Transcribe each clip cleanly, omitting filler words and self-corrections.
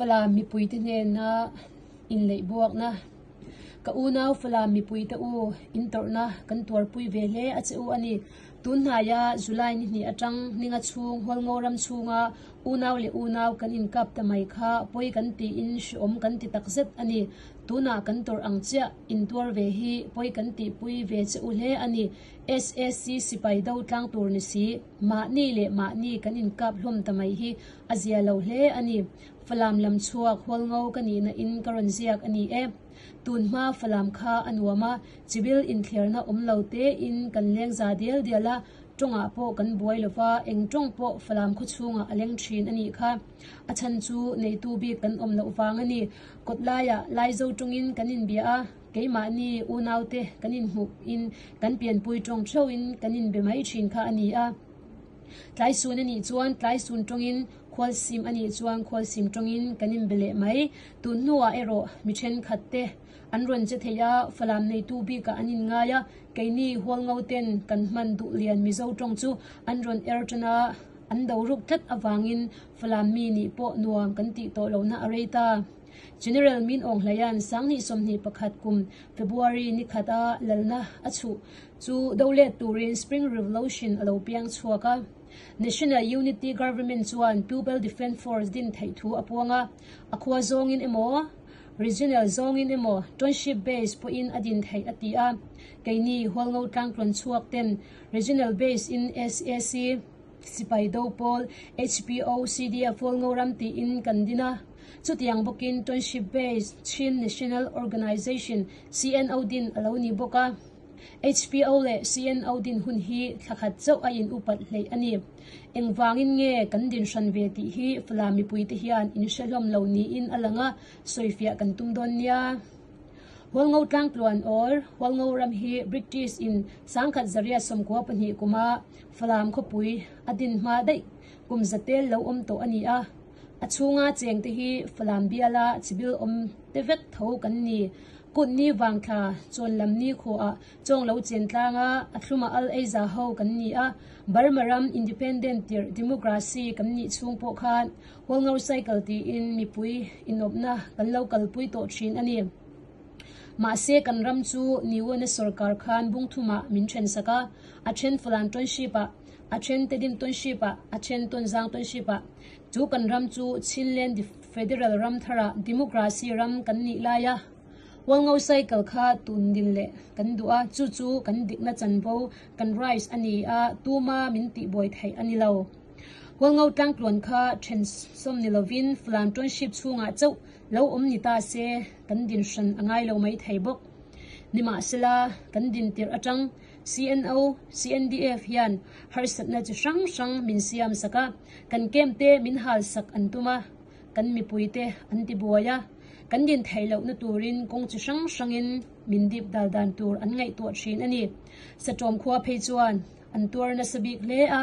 Falam mipuite hnena inleih buakna. Ka unau Falam mipuite u, in tawrhna kan tuarpui ve hle a che u a ni. Tun hnaia July ni hnih atang ninga chhung Hualngo ram chhunga unau leh unau kan inkap ta mai kha pawi kan tiin hreawm kan ti takzet a ni. Tunah kan tawrh ang chiah intuar ve hi pawi kan tihpui ve che u hle a ni. SAC sipai do tlang tur ni si, mahni leh mahni kan inkap hlawm ta mai hi A zia lo hle a ni. Falam lam chhuak Hualngo ka nihna in ka rawn ziak a ni e. Tun hma Falam kha a nuam a, chibil inthlerna awm lo te in kan leng za dial dial a, tawngah pawh kan buai lo va, eng tawng pawh Falam khaw chhungah a leng thin a nih kha. A chhan chu neitu bik kan awm loh vang a ni. Kawt laiah Laizo tawngin kan inbia a, keimahni unaute kan inhmuh in kan pianpui tawng theuhin kan inbe mai thin kha a ni a. Tlaisun a nih chuan tlaisun tawngin, khualsim a nih chuan khualsim tawngin kan inbe leh mai. Tun hnuah erawh mi thenkhat te an rawn che thei a, Falam neitu bikah an inngai a, keini Hualngo ten kan hman duh lian Mizo tawng chu an rawn er tan a, an do ruk tlat avangin Falam mi nih pawh nuam kan tih tawh lohna a rei ta. General Min Aung Hlaia'n 2021 kum February ni khata lalna a chhuh Chu do let turin Spring Revolution a lo piang chhuak a, National Unity Government chuan People Defence Force din theih thu a puang a, a khua zawngin emaw, regional zawngin emaw, township base pawhin a din theih a ti a. Keini Hualngo tlangtlawn chhuak ten regional base in sac, Sipai do pawl, HPO, CDF Hualngo ram tiin kan din a. Chutiang bawkin township base Chin National Organization, CNO, din a lo ni bawk a. HPO leh CNO din hun hi thla khat chauh a in upat hleih a ni. Engvangin nge kan din hran ve tih hi Falam mipuite hian in hre hlawm lo niin a lang a, sawifiah kan tum dawn nia. Hualngo tlangtluan or Hualngo ram hi British in 1992 kuma Falam khawpui a din hma daih kum zatel lo awm tawh a ni a. A chhunga chengte hi Falam biala chibil awm te vek tho kan ni. Kut ni vangthla chawn lam ni khuaah chawng lo chen tlanga a thluma al ei za ho kan ni a, Burma ram independent tirh democracy kan nih chhung pawh khan Hualngo cycle tiin mipui inawpna kan lo kalpui tawh thin a ni. Mahse kan ram chu Niwona sorkar khan bungthumah min then sak a, a then Falam township-ah, a then Tedim township-ah, a then Tonzang township-ah. Chu kan ram chu Chinland Federal ram tharah democracy ram kan nih laia Hualngo cycle kha tun din leh kan duh a, chu chu kan dikna chanvo, kan rights a ni a, tuma min tihbuai theih a ni lo. Hualngo tlangtluan kha then sawm ni lovin Falam Township chhungah chauh lo awm ni ta se kan din hran a ngai lo mai thei bawk. Nimahsela, kan din tirh atang CNO, CNDF hian harsatna chi hrang hrang min siam sak a, kan camp te min hal sak an tum a, kan mipui te an ti buai a, kan din theih lohna turin kawng chi hrang hrangin min dip dal dan tur an ngaihtuah thin a ni. Satawm khua phei chuan an tuar nasa bik hle a,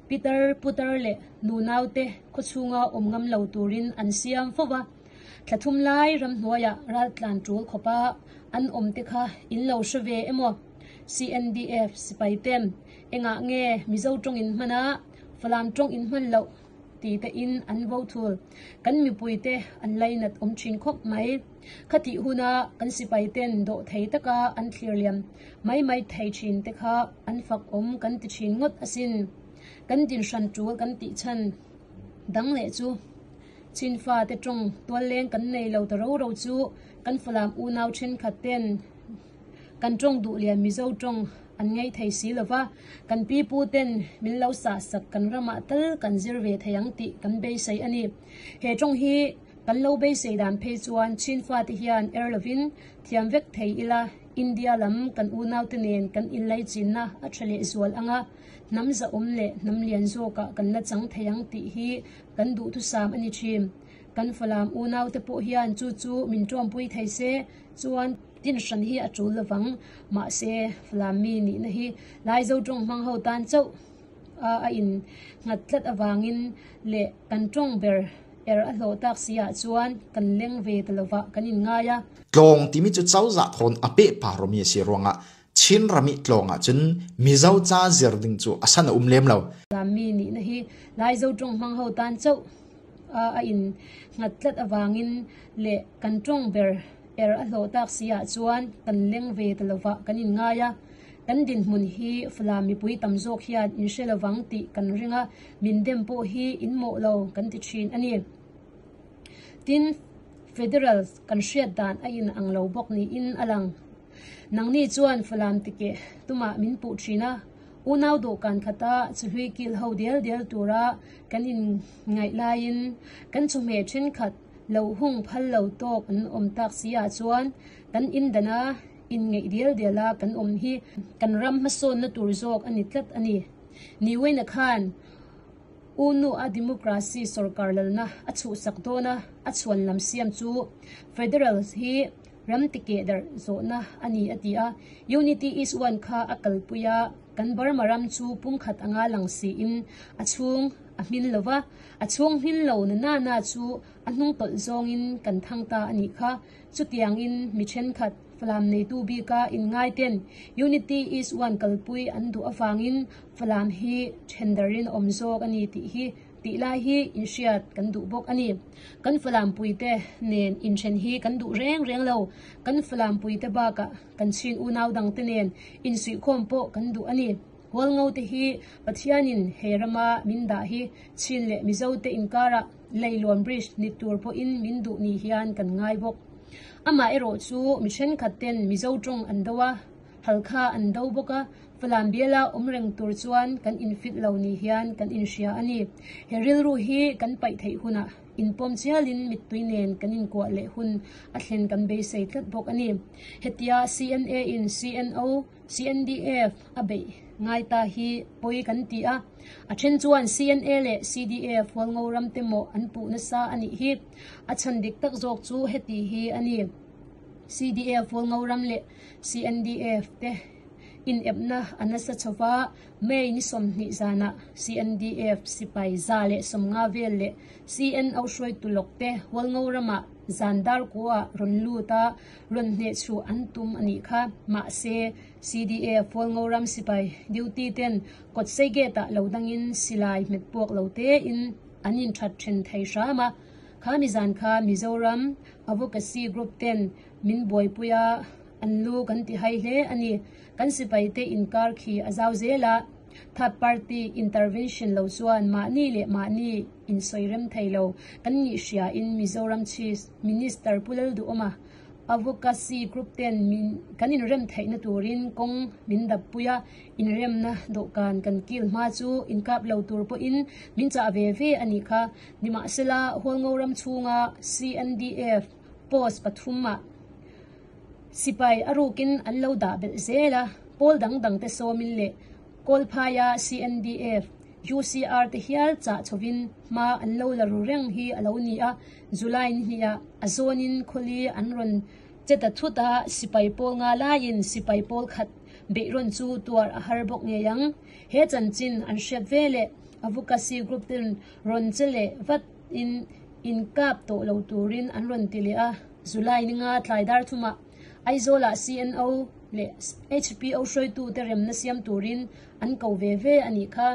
pitar, putar leh nunau te khawchhunga awm ngam lo turin an siam fo va. Thla thum lai ramhnuaiah raltlan tul khawpa an awm te kha in lo hre ve emaw? CNDF sipai ten engah nge Mizo tawng in hman a, Falam tawng in hman loh ti te in an vo thul. Kan mipui te an lainat awm thin khawp mai. Khatih huna kan sipai ten dawh thei taka an thlir liam mai mai thei thin te kha an fak awm kan ti thin ngawt asin. Kan din hran tul kan tih chhan dang leh chu. Chinfa te tawng tualleng kan nei lo ta ro ro chu kan Falam unau thenkhat ten kan tawng duh lian Mizo tawng an ngei thei si lo va, kan pi pu ten min lo sah sak kan ramah tal kan zir ve thei ang tih kan beisei a ni. He tawng hi kan lo beisei dan phei chuan Chinfa te hian er lovin thiam vek thei ila India lam kan unau te nen kan inlaichinna a tha leh zual anga hnam zahawm leh hnam lian zawkah kan la chang thei ang tih hi Kan duhthusam a ni thin. Kan Falam unaute pawh hian chu chu min tawmpui thei se chuan tin hran hi a tul lovang. Mahse, Falam mi nihna hi Laizo tawng hmang ho tan chauh a a in nghat tlat avangin leh kan tawng ber er a hlawh tak si ah chuan kan leng ve ta lovah kan in ngai a. Tlawng timi cu cozah thawn a peh parawmi a si ruangah Chin ram i tlawng ahcun Mizo ca zir ding cu a san a um lem lo. Lammi nihna hi Laizo tawng hmang ho tan chauh a a in nghat tlat avangin leh kan tawng ber er a hlawh tak si ah chuan kan leng ve ta lovah kan in ngai a. Kan dinhmun hi Falam mipui tam zawk hian in hre lovang tih kan ring a, min dem pawh hi in mawh lo kan ti thin a ni. Tin, Federal kan hriat dan a in ang lo bawk niin a lang. Nangni chuan Falam tikeh tumah min puh thin a, unau dawhkan khata chuhlui kil ho dial dial tura kan in ngaih laiin kan chawhmeh thenkhat lo hung phal lo tawk an awm tak si ah chuan kan in dana in ngeih dial dial a kan awm hi kan ram hmasawnna tur zawk a ni tlat a ni. Niwena khan U nu a democracy sorkar lalna a chhuhsak dawn a, a chhuan lam siam chu Federal hi ram tikeh darh zawhna a ni a ti a. Unity is one kha a kalpui a, kan Burma ram chu pumkhat anga lang siin a chhung a hmin lo va, a chhung hmin lo na na na chu a hnung tawlh zawngin kan thang ta a nih kha. Chutiangin mi thenkhat Falam neitu bika inngaiten Unity is one kalpui an duh avangin Falam hi then darin awm zawk a ni tih hi tih lai hi inhriat kan duh bawk a ni. Kan Falam puite nen inthen hi kan duh reng reng lo. Kan Falam puite bakah kan chhin unau dangte nen insuihkhawm pawh kan duh a ni. Hualngo te hi Pathianin he rama min dah hi Chin leh Mizo te inkarah Leilawn Bridge ni tur pawhin min duh ni hian kan ngai bawk. Amaherawh chu mi thenkhat ten Mizo tawng an do a, Halkha an do bawk a, Falam biala awm reng tur chuan kan infit lo ni hian kan inhria a ni. He rilru hi kan paih theih hunah inpawm chialin mittui nen kan inkuah leh hun a thlen kan beisei tlat bawk a ni. Hetia CNA in CNO, CNDF a beih ngai ta hi pawi kan ti a, a then chuan CNA leh CDF hualngo ram te mawh an puh nasa a nih hi. A chhan dik tak zawk chu heti hi a ni. CDF hualngo ram leh CNDF te inepna a nasa chho va, May ni 20 zanah CNDF sipai 150 vel leh CNO hruaitu lawk te Hualngo ramah zan dar kuah rawn lut a, rawn hneh chhuh an tum a nih kha. Mahse, CDF Hualngo ram sipai duty ten kawtsei gate ah lo dangin silai hmet puak lo tein an inthat then thei hram a. Kha mizan kha Mizoram Advocacy Group ten Min buaipui a, an lu kan ti hai hle a ni. Kan sipaite inkar khi a zau zel a, third party intervention lo chuan mahni leh mahni insawi rem thei lo kan nih hriain Mizoram Chief Minister Pu Lalduhawma Advocacy Group ten min kan inrem theihna turin kawng min dappui a, inremna dawhkan kan kil hma chu inkap lo tur pawhin min chah ve ve a nih kha. Nimahsela, Hualngo ram chhunga CNDF, Post pathum ah sipai a rukin an lo dah belh zel a, pawl dang dang te sawmin leh Kawlphaia CNDF, UCR te hial chah chhovin hma an lo la ru reng hi a lo ni a, July ni hnih ah a zawnin khawli an rawn che ta thut a, sipai pawl nga laiin sipai pawl khat beihrawn chu tuar a har bawk ngei ang. He chanchin an hriat ve leh Avukasi group ten rawn che leh vat in inkap tawh lo turin an rawn ti leh a, July ni nga tlai dar thumah Aizawl-ah CNO leh HPO hruaitute remna siam turin an ko ve ve a nih kha.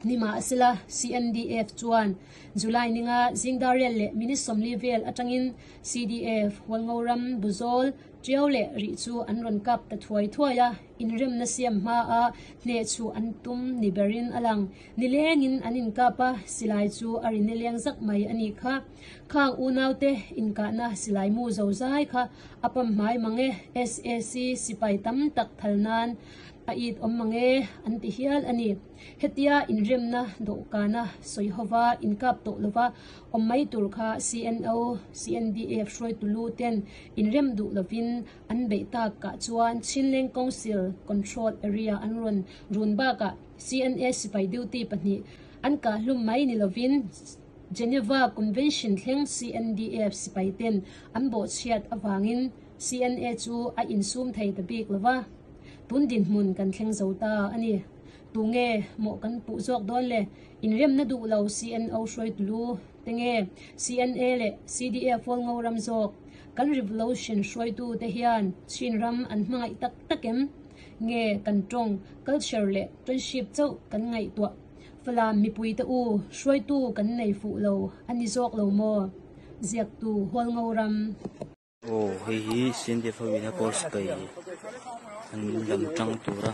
Nimahsela, CNDF chuan July ni nga zingdar rial leh minute 40 vel atangin CDF Hualngoram Buzawl Ṭiau leh rih chu an rawn kap ta thuai thuai a, inremna siam hmaa hneh chhuh an tum ni berin a lang. Nilengin an inkap a, silai chu a ri nileng zak mai a nih kha. Khang unaute inkahna silai mu zo zai kha a pam hmai mang e, SAC sipai tam tak thal nan a it awm mang e an ti hial a ni. Hetia inremna dawhkana sawi hova inkap tawh lova awm mai tur kha CNO, CNDF hruaitu lu ten inrem duh lovin an beih tak kah chuan Chinleng Council Control Area an rawn run bakah CNA sipai duty pahnih an kah hlum mai ni lovin Geneva Convention thleng CNDF sipai ten an bawhchhiat avangin CNA chu a insum thei ta bik lova tun dinhmun kan thleng zo ta a ni. Tunge mawh kan puh zawk dawn le? Inremna duh lo CNO hruaitu lu te nge CNA leh CDF Hualngo ram zawk kan revolution hruaitu te hian Chin ram an hmangaih tak tak em? Nge kan tawng, culture leh friendship chauh kan ngaihtuah? Falam mipui te u, hruaitu kan nei fuh lo a ni zawk lo maw? Ziaktu Hualngo ram. Aw hei hi CNDF ho ina kawl sipai an lam tang tur a.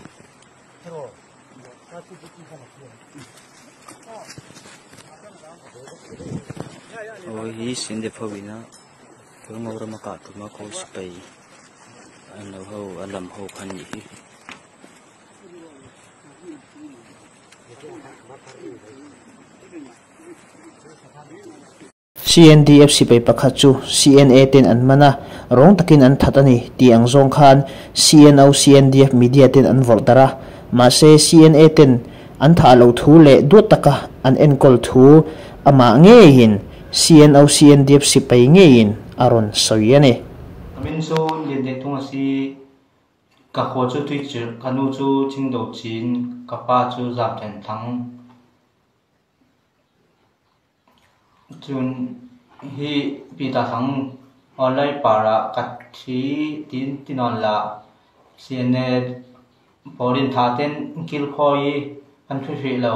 Aw hei hi CNDF ho ina Hualngo rama kah tuma kawl sipai an lo ho a lam ho kha a nih hi. CNDF sipai pakhat chu CNA ten an man a, rawng takin an that a ni tih ang zawng khan CNO CNDF media ten an vawrh darh a. Mahse CNA ten an thah loh thu leh duat taka an enkawl thu amah ngeiin CNO CNDF sipai ngeiin a rawn sawi a ni. Ka min chu Lian Deh Tung a si. Ka khua chu Tuichirh, ka nu chu Chingdo Chin, ka pa chu Zam Then Thang. Cun hi Peter Thang online par ah ka thi tiin ti nawn la CNA pawl in tha ten kilkhawi i kan ṭhu hrih lo.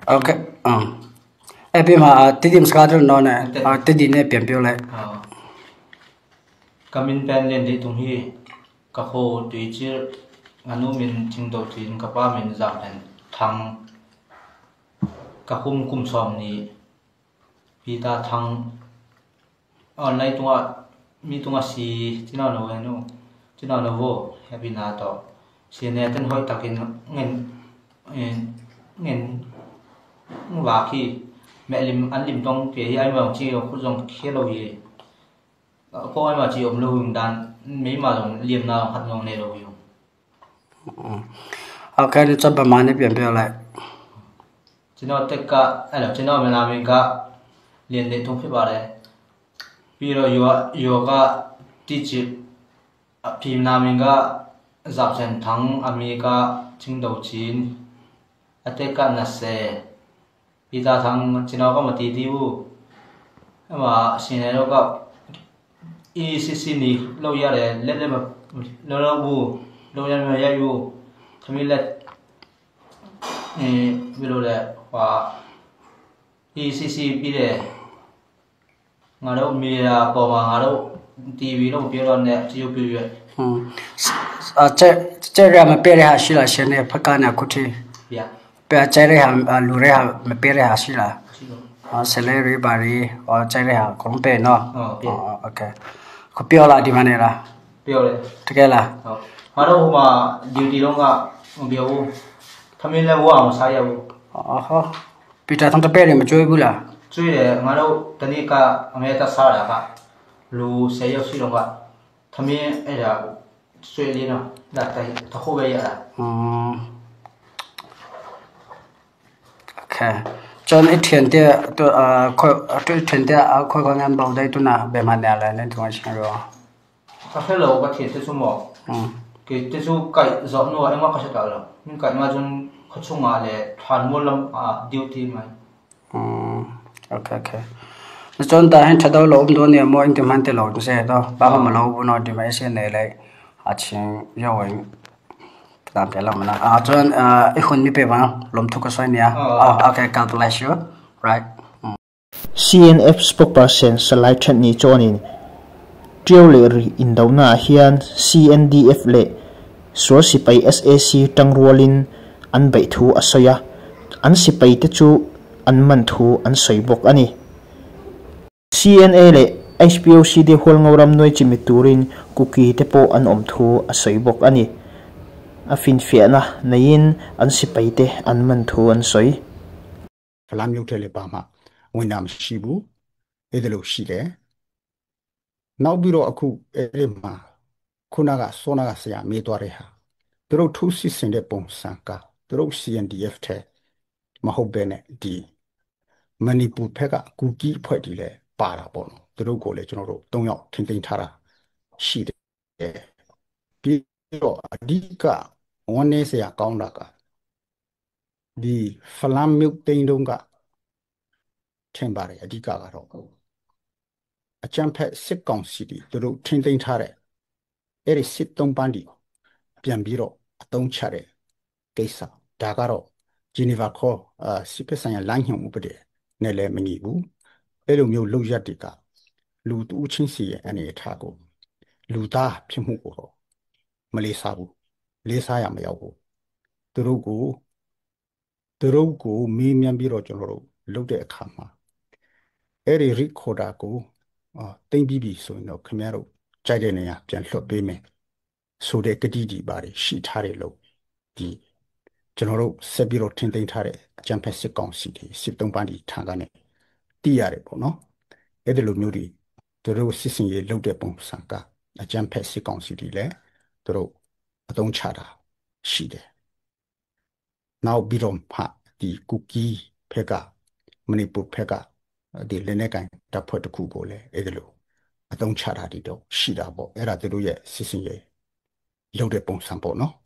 Okay. Eh pi ma tidim ska dal no ne tidin ne pian pio le. Ka min pen len dei tung hi ka kho tui chir nganu min thing do thin ka pa min zam hen thang ka kum kum sawm ni Peter Thang online tungah mi tungah si china lo nu china lo vo happy na to CNA ten hoi takin ngen ngen wa khi mẹ lim an lim tong pe hi ai ma chi khu zong khe lo hi ko ai ma chi om lo hung dan me ma zong liam na khat ngong ne lo yu. Okay, ni chop ba ma ne pian pio le. ကျွန်တော်တက်ကအဲ့လိုကျွန်တော်မလာမင်းကလင်းနေထုံးဖြစ်ပါတယ်ပြီးတော့ယောယောကတိချအဖီနာမင်းကဇပ်စန်ထန်းအမေကချင်းဒိုချင်းအတက်ကနဆေပီတာထန်းကျွန်တော်ကမတီးတီးဘူးအမရှင်နေတော့က ECC နီလောက်ရတယ်လက်လက်မလောလောဘူးလောက်ရမရယူသမီးလက်အဲဘယ်လိုလဲဟာ ECC ပြီးတယ်ငါတို့မြေတာပေါ်မှာငါတို့ TV တော့ပြောတော့နဲ့ကြည့်ပြရွ 嗯，啊，这这个没别的还是了，现在不干了，过去。 ဗျာ 别这个还啊，路的还没别的还是了。啊，salary 把里，哦，这个还讲别喏。 哦， OK。可表了地方来了。 ပြောတယ် တကယ်လား ဟုတ်ငါတို့ဟိုမှာ duty တော့ကမပြောဘူးသမီးလည်းဝအောင်စားရဘူး အော်ဟောပီတာထုံးတပဲတွေမကြွေးဘူးလား ကျွေးတယ်ငါတို့တနေ့ကအမေတစားတာကလူ10ယောက်ရှိတော့ကသမီးအဲ့ဒါကျွေးလေးနော်ဒါတတခုပဲရတာ อืม Okay ကျွန်တော်ထင်တဲ့တော့အခွတွေ့ထင်တဲ့အခွခွငန်းပေါတဲ့တူနာဘယ်မှာနေလဲလဲတူရှင်ရော ကဖဲလောကထေတဆုမော อืม ကေတဆုကိုင်ဇောနုအမကရှတာလောမင်းကိုင်မဂျွန်ခချုံငါလေထွန်မလမ်အ duty မိုင် อืม Okay okay ကျွန်တော်ဟန်ထတော့လုံးတော့နေမောအင်တမန်တလို့စေတော့ဘာမှမလုပ်ဘူးနော်ဒီမဲ့ရှင်းနေလိုက်အချင်းရောက်ဝင်တမ်ပြလာမလားအာကျွန်အခုနိပေပါလုံးထုကဆွိုင်းနေအာ Okay, God bless you, right. CNF spokesperson Salai Thatni chuanin Ṭiau leh rih indona ah hian CNDF leh sual sipai SAC tangrualin an beih thu a sawi a, an sipai te chu an man thu an sawi bawk a ni. CNA leh HPOC te hual ngoram nuai chimit turin Kuki te pawh an awm thu a sawi bawk a ni. A finfiahna neiin an sipai te an man thu an sawi. ဖလားမြုပ်ထဲလည်းပါမှဝင်တာမရှိဘူးအဲ့ဒါလို့ရှိတယ်နောက်ပြီးတော့အခုအဲ့ဒီမှာခုနကစောနာကဆရာမေးသွားတဲ့ဟာသူတို့ထိုးစစ်ဆင်တဲ့ပုံစံကသူတို့ CNDF ထဲမဟုတ်ဘဲနဲ့ဒီမဏိပူဖက်ကကူကီးဖွဲ့တည်လဲပါတာပေါ့နော်သူတို့ကိုလည်းကျွန်တော်တို့၃ယောက်ထင်သိမ်းထားတာရှိတယ်ပြီးတော့အဓိကဝန်းနေစရာကောင်းတာကဒီဖလမ်မြုပ်တိန်တုံးကထင်ပါတယ်အဓိကကတော့အချမ်းဖက်စစ်ကောင်စီတွေသူတို့ထင်သိမ်းထားတဲ့အဲ့ဒီစစ်သုံးပန်းဒီပြန်ပြီးတော့အတုံးချတဲ့ကိစ္စ ဒါကတော့ ဂျီနီဗာခေါ် အာစစ်ဖက်ဆိုင်ရာလမ်းညွှန်ဥပဒေနဲ့လည်းမညီဘူး။ အဲ့လိုမျိုးလုပ်ရက်တွေက လူတူးချင်းစီရဲ့အနေအထားကို လူသားဖြစ်မှုကိုတော့မလေးစားဘူး၊ လေးစားရမရောက်ဘူး။ သူတို့ကိုမေးမြန်းပြီးတော့ ကျွန်တော်တို့လုပ်တဲ့အခါမှာ အဲ့ဒီ recorder ကိုတင်ပြီးပြီဆိုရင်တော့ ခင်ဗျားတို့ကြိုက်တဲ့နေရာပြန်လွှတ်ပေးမယ်ဆိုတဲ့ကတိတီပါတယ်ရှိထားတယ်လို့ ဒီကျွန်တော်တို့ဆက်ပြီးတော့ထင်သိမ်းထားတဲ့အကြံဖက်စစ်ကောင်စီတွေ စစ်သုံးပန်းဒီထံကနေသိရတယ်ပေါ့နော်။ အဲ့ဒီလိုမျိုးတွေ သူတို့စစ်စင်ရေးလုပ်တဲ့ပုံစံက အကြံဖက်စစ်ကောင်စီတွေလည်း သူတို့အသုံးချတာရှိတယ်။ နောက်ပြီးတော့မှ ဒီကူကီဖက်က မဏိပူဖက်က ဒီလက်နက်ကန်တပ်ဖွဲ့တစ်ခုကိုလည်း အဲ့ဒီလိုအသုံးချတာတွေတော့ရှိတာပေါ့။ အဲ့ဒါသူတို့ရဲ့စစ်စင်ရေးလုပ်တဲ့ပုံစံပေါ့နော်။